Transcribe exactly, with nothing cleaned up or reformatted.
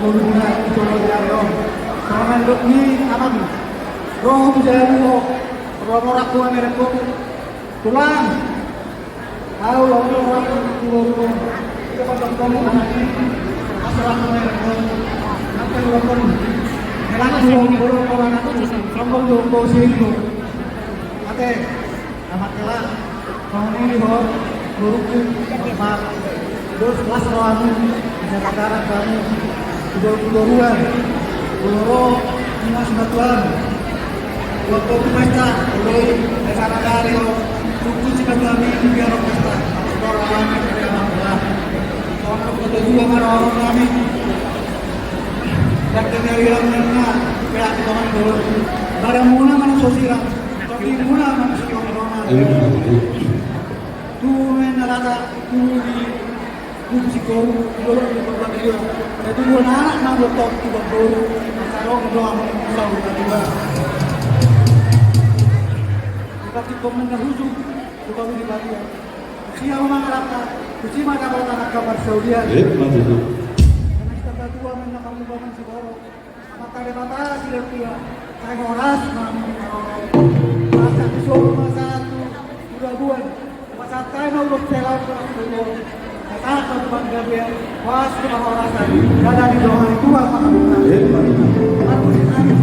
ngoluna di jolo ni ari on. Songon na nidok ni amang, ro hamu jala luhut, ro, ro, ro, ro, ro, ro, tulang. Au, au, au, au, au, au, au. Ito patongtong anak i, asal aku main aku. Nanti ulokon. Helaku, ulokon, ulokon anakku. Sombong dong, kau sini dong. Ate, anak kelak. Kau ini ho, guruku, bapak. Dos, kelas rohamu. Bisa katarak kamu. Udah, udah, udah. Uloro, ini mas batuan. Waktu pesta, uloi, acara dari lo, tunggu si kami biar pesta. Orang kami, orang kami. Datang dari orang mana? Pihak orang dulu. Barang muna mana sosial. Tapi muna mana si orang. Tu main rata, tu di Buku si koru, di bawah di tempat dia. Ada dua anak, nama top tiga koru. Asal lo doang, asal lo dua. Dikasih komen dah khusus, bukan di bagian. Siapa mengarapkan? Kusi mata kota nak kabar Saudi. Eh, mana itu? Karena kita berdua main nak kamu bangun si koru. Mata di mata, siap dia. Saya horas, mami, masa di solo, masa tu, udah buan. Masa saya mau lu selam, masa tu, masa tu, bangga dia. Pas kita horas, ada di doa itu, apa? Aku di sana.